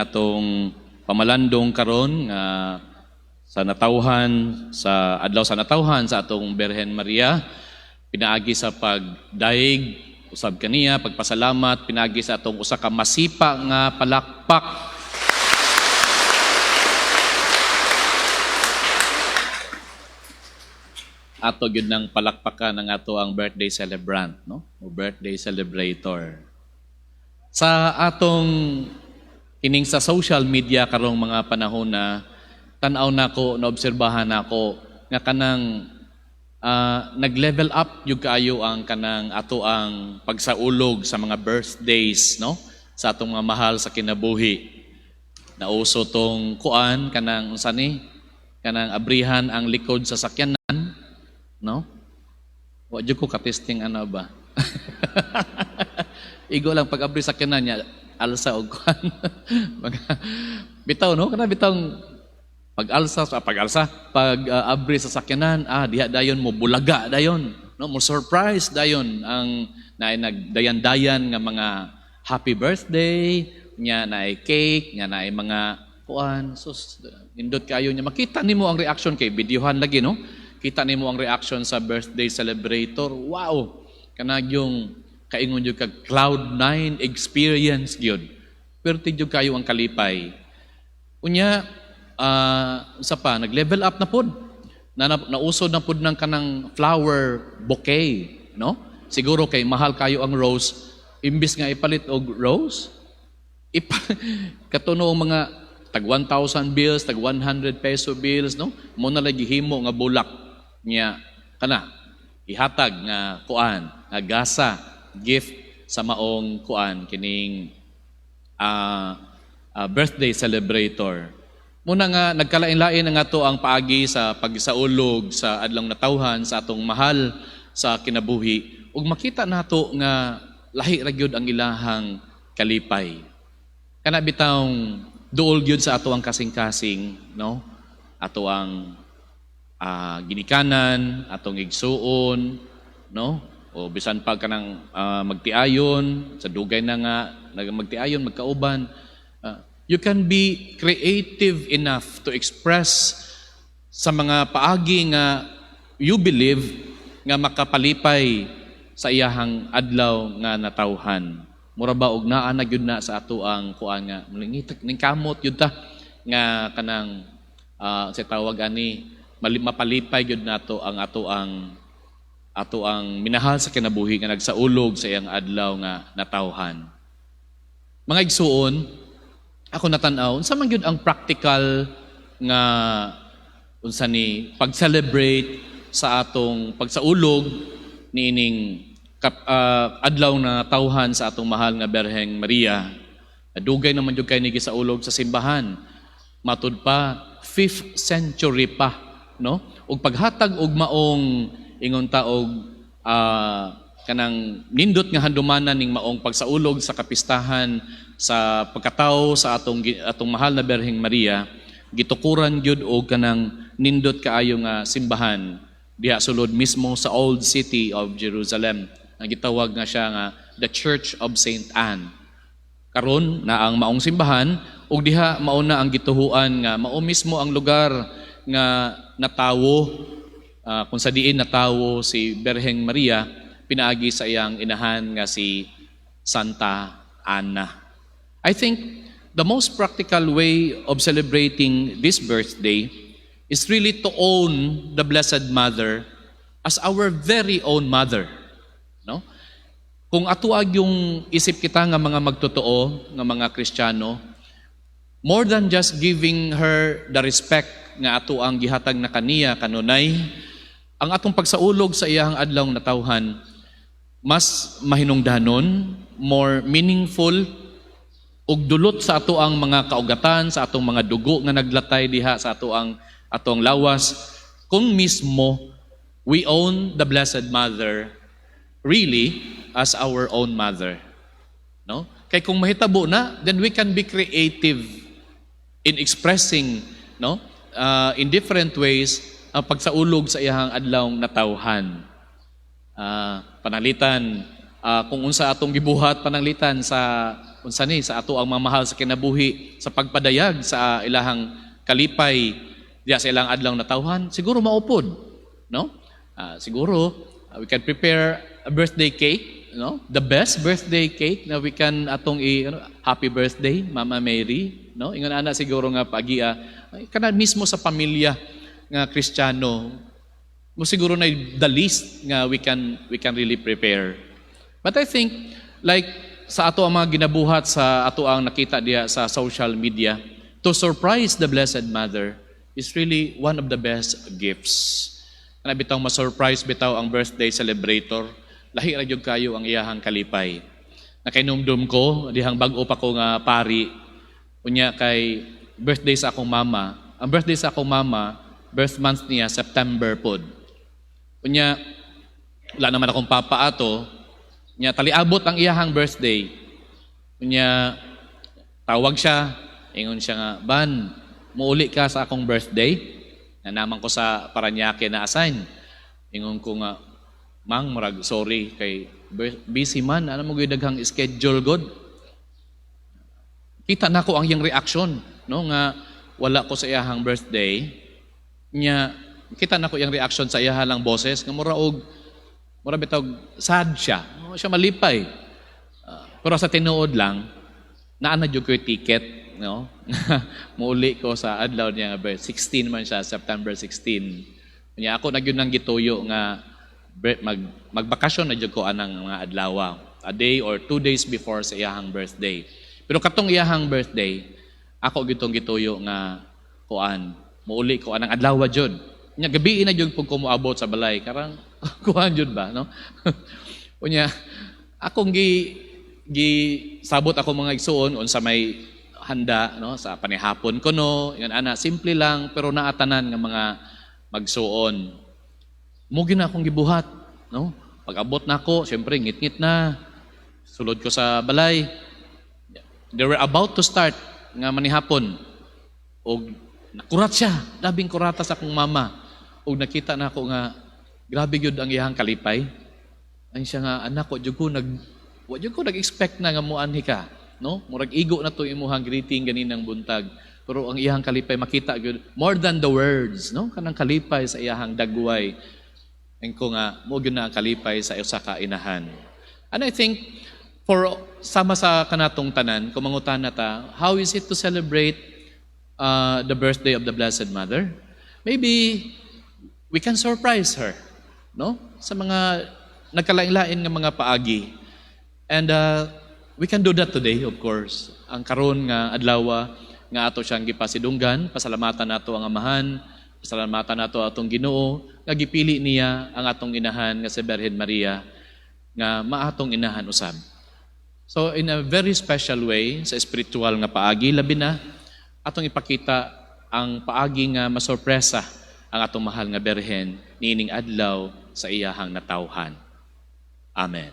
Atong pamalandong karon nga sa natawhan, sa adlaw sa natawhan sa atong Berhen Maria, pinaagi sa pagdayeg usab kaniya, pagpasalamat pinaagi sa atong usa ka masipa nga palakpak. Ato gyud nang palakpakan ang ato ang birthday celebrant, no, o birthday celebrator. Sa atong kining sa social media karong mga panahon na tan-aw nako, naobserbahan nako nga kanang nag-level up gyud kaayo ang kanang ato ang pagsaulog sa mga birthdays, no, sa atong mga mahal sa kinabuhi. Nauso tong kuan, kanang unsa ni, kanang abrihan ang likod sa sakyanan, no? Wa jud ko katesting ano ba. Igo lang pag abri sa sakyanan niya, alsa og kuan. Bitaw, no, kana bitaw pag-alsa sa pag-alsa, pag abri sa sakyanan, diha dayon mo bulaga dayon, no, mo surprise dayon ang naay nagdayan-dayan nga mga happy birthday nya, naay cake nga, naay mga kuan. Sus, nindot kayo niya. Makita nimo ang reaction kay videohan lagi, no? Kita nimo ang reaction sa birthday celebrator. Wow, kanag yung kaingon jud kag cloud nine experience gyud. Pero jud kayo ang kalipay. Unya, sa pa nag-level up na pod. Na nausod na pod ng kanang flower bouquet, no? Siguro kay mahal kayo ang rose, imbis nga ipalit og rose, katuno ang mga tag 1,000 bills, tag 100 peso bills, no? Mo na lagi himo nga bulak niya kana ihatag nga kuan, nga gasa, gift sa maong kuan kining birthday celebrator. Muna nga nagkalain-lain na nga to ang paagi sa pagsaulog sa adlong natawhan sa atong mahal sa kinabuhi, ug makita nato nga lahi ra gyud ang ilahang kalipay. Kana bitawng duol gyud sa ato ang kasing-kasing, no? Ato ang ginikanan, atong igsuon, no? O bisan pa kanang magtiayon sa dugay na nga magtiayon, magkauban, you can be creative enough to express sa mga paagi nga you believe nga makapalipay sa iyahang adlaw nga natawhan. Mura ba og naa na gyud na sa ato ang kuan nga ning kamot gyud ta nga kanang sa tawag ani, mapalipay gyud nato ang ato ang minahal sa kinabuhi nga nagsaulog sa iyang adlaw nga natawhan. Mga igsuon, ako natan-aw unsa man gyud ang practical nga unsa ni pag-celebrate sa atong pagsaulog niining adlaw na tawhan sa atong mahal nga Berheng Maria. Dugay naman jud kay ni gisaulog sa simbahan. Matud pa 5th century pa, no? Ug paghatag og maong ingon ta og kanang nindot nga handumanan ning maong pagsaulog sa kapistahan sa pagkatawo sa atong mahal na Berheng Maria, gitukuran gyud og kanang nindot kaayo nga simbahan diha sulod mismo sa Old City of Jerusalem. Ang gitawag nga siya nga the Church of Saint Anne. Karon na ang maong simbahan, ug diha mao na ang gituhuan nga mao mismo ang lugar nga natawo, kung sa diin natawo si Berheng Maria pinaagi sa iyang inahan nga si Santa Ana. I think the most practical way of celebrating this birthday is really to own the Blessed Mother as our very own mother. No? Kung atuag yung isip kita nga mga magtotoo, nga mga Kristiyano, more than just giving her the respect nga ato ang gihatag na kaniya kanunay, ang atong pagsaulog sa iyang adlaw natawhan, mas mahinungdanon, more meaningful, ug dulot sa ato ang mga kaugatan, sa atong mga dugo nga naglatay diha sa ato ang atong lawas, kung mismo we own the Blessed Mother really as our own mother. No? Kay kung mahitabo na, then we can be creative in expressing, no, in different ways ang pagsaulog sa iyang adlaw natawhan. Panalitan kung unsa atong gibuhat pananglitan sa unsa ni sa ato ang mamahal sa kinabuhi sa pagpadayag sa ilahang kalipay diya sa ilang adlaw natawhan, siguro mao pod, no? Siguro we can prepare a birthday cake, no? The best birthday cake na we can atong i ano, "Happy birthday, Mama Mary," no? Ingon ana siguro nga pagia kana mismo sa pamilya nga Kristiyano mo, siguro na the least nga we can really prepare. But I think, like sa ato ang mga ginabuhat, sa ato ang nakita diya sa social media, to surprise the Blessed Mother is really one of the best gifts. Kana bitaw ma-surprise bitaw ang birthday celebrator, lahi ra gyud kayo ang iyahang kalipay. Nakainumdum ko dihang bag-o pa ko nga pari, unya kay birthday sa akong mama. Ang birthday sa akong mama, birth month niya September pod. Unya wala naman akong papa ato. Unya taliabot ang iyahang birthday. Unya tawag siya, ingon siya nga, "Ban, muuli ka sa akong birthday?" Na naman ko sa Paranaque na assign. Ingon ko nga, "Mang, murag sorry kay busy man, ano mo gyud daghang schedule god." Kita nako ang iyang reaction, no, nga wala ko sa iyahang birthday. Nya kita nako iyang reaction sa iyaha lang boses nga mura og mura bitaw sad siya. No, siya malipay. Pero sa tinuod lang, naa na jud ko'y ticket, no? Muuli ko sa adlaw niya nga birth. 16 man siya, September 16. Nya ako na gyud nang gituyo nga magbakasyon na jud ko anang mga adlaw, a day or 2 days before sa iyahang birthday. Pero katong iyahang birthday, ako gyud tong gituyo nga kuan, muuli ko anang adlaw jud. Nya gabi na jud pug ko moabot sa balay, karang kuan jud ba, no? Unya akong gi gi sabot ako mga igsuon unsa may handa, no, sa panihapon ko, no, ingon ana, simple lang pero naatanan nga mga magsuon. Mo gyud na akong gibuhat, no? Pag-abot nako, syempre ngit-ngit na. Sulod ko sa balay. They were about to start nga manihapon. Og nakurat siya, labing kurata sa akong mama. Og nakita na ako nga grabe gyud ang iyang kalipay. Ay siya nga, "Anak ko, jud ko nag wa jud ko nag-expect na nga muanhi ka, no? Murag igo na to imuhang greeting ganinang buntag." Pero ang iyang kalipay makita gyud more than the words, no? Kanang kalipay sa iyahang dagway. Ang ko nga mo gyud na ang kalipay sa usa ka inahan. And I think for sama sa kanatong tanan, kung mangutana ta, how is it to celebrate the birthday of the Blessed Mother? Maybe we can surprise her, no? Sa mga nagkalain-lain nga mga paagi. And we can do that today, of course. Ang karon nga adlaw nga ato siyang gipasidunggan, pasalamatan nato ang Amahan, pasalamatan nato atong Ginoo nga gipili niya ang atong inahan nga si Birhen Maria nga maatong inahan usab. So in a very special way, sa espiritual nga paagi, labi na atong ipakita ang paagi nga masorpresa ang atong mahal nga Birhen niining adlaw sa iyahang natawhan. Amen.